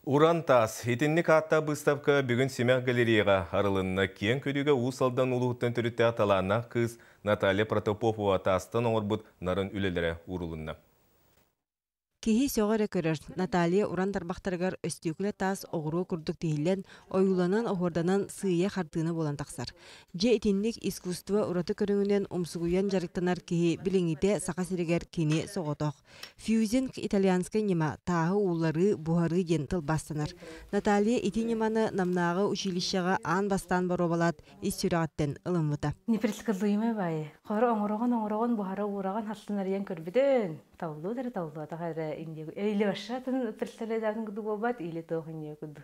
Уран таас. Итинник ааттаах быыстапка бүгүн Симэх галереяҕа арылынна. Киэҥ көрүүгэ Уус Алдан улууһуттан төрүттээх талааннаах кыыс Наталья Протопопова таастан оҥорбут нарын үлэлэрэ уурулунна. Киһи сөҕө эрэ көрөр, Наталья уран тарбахтарыгар өстүөкүлэ таас оҕуруо курдук тиһиллэн, ойууланан-оһуорданан сыыйа хартыына буолан тахсар. Дьэ итинник искусство ураты көрүҥүнэн умсугуйан дьарыктанар киһи билиҥҥитэ Саха сиригэр кини соҕотох. Фьюзинг итальянскай ньыма, тааһы уулларыы, буһарыы диэн тылбаастанар. Наталья ити ньыманы Намнааҕы училищеҕа аан бастаан боруобалаат ис сүрэҕиттэн ылыммыта. Непредсказуемый баайы. Хоро оҥороҕун оҥороҕун буһара уураҕын хастан арыйан көрбүтүн. Тавлуу эрэ тавлуотах эрэ инде или вообще атын представлядаатын курдук буолбат или туох инде курдук.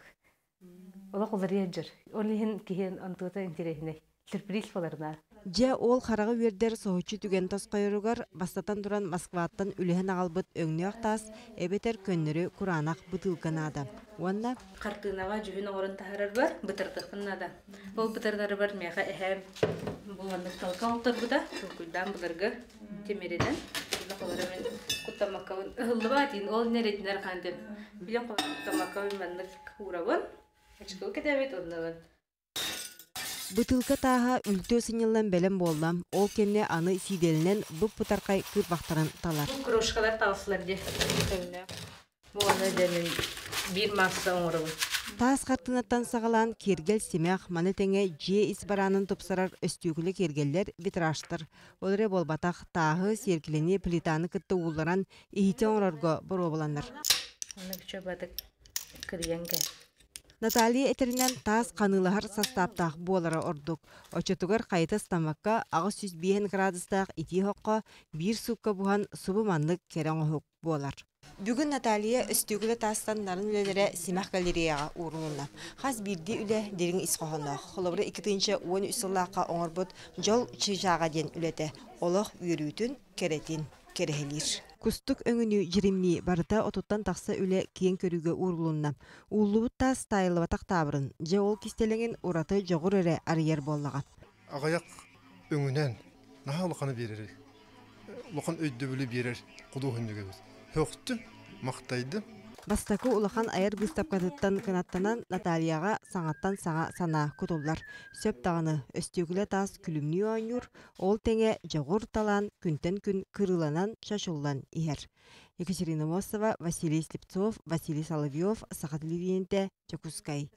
Олох уларыйар дьар. Ол иһин киһи онтуота интэриэһинэй. Сюрприз боларына. Дьэ, ол хараҕы үөрдэр соһуччу түгэн тосхойоругар, бастатан туран Москваттан үлэһэн аҕалбыт өҥнөөх таас эбэтэр көннөрү кураанах бытыылка наада. Уонна Хартыынаҕа дьүһүн оҥорон таһаарарбар бытардыахпын наада. Ол бытардарбар миэхэ эһээм бу маннык талка оҥорторбута, толкуйдаан былыргы тимиринэн. Холоро мин куттаммаккабын ыһыллыбаат диин ол нэрэтинэр хаантын билэн куттаммаккабын маннык уурабын очко кэтэбит оннобун. Бытыылка тааһа үлтү сынньыллан бэлэм буолла. Ол кэннэ аны сиидэлинэн бып-бытархай кыырпахтарын талар. Бу кружкалар таҕыстылар дии. Өҥнөөх. Бу аны дьэ мин биир маасса оҥоробун. Таас хартыынаттан саҕалаан киэргэл симэх, маны тэҥэ дьиэ ис бараанын тупсарар өстүөкүлэ киэргэллэр, витражтар. Ол эрэ буолбатах, тааһы, сиэркилэни, плитаны кытта уулларан иһити оҥорорго боруобаланар. Онно чөбөтүк кырыйан кэл. Наталья этэринэн, таас ханыылаһар састааптаах буолара ордук. Оччотугар хайыта ыстаммакка 805 градустаах итии оһоххо биир суукка буһан субу маннык кэрэ оҥоһук буолар. Бүгүн Наталья өстүөкүлэ таастан нарын үлэлэрэ Симэх галереяҕа уурулунна. Хас биирдии үлэ дириҥ ис хоһоонноох. Холобура, 2013 сыллаахха оҥорбут «Дьол чыычааҕа» диэн үлэтэ олох үөрүүтүн, кэрэтин кэрэһилиир. Кустук өҥүнүү дьиримнии барыта отуттан тахса үлэ киэҥ көрүүгэ уурулунна. Ууллубут таас таайыллыбатах таабырын, дьэ ол кистэлэҥин ураты дьоҕур эрэ арыйар буоллаҕа. Аҕыйах өҥүнэн наһаа улаханы биэрэр, улахан өйдөбүлү биэрэр худуоһунньук эбит. Һөхтүм, махтайдым. Бастакы улахан айар быыстапкатыттан кынаттанан Натальяҕа саҥаттан саҥа санаа кутуллар. Сөп даҕаны, өстүөкүлэ таас күлүмнүү оонньуур, ол тэҥэ дьоҕур талаан күнтэн күн кырыыланан, чочуллан иһэр. Екатерина Мосова, Василий Слепцов, Василий Соловьев, Саха телевидениетэ, Дьокуускай.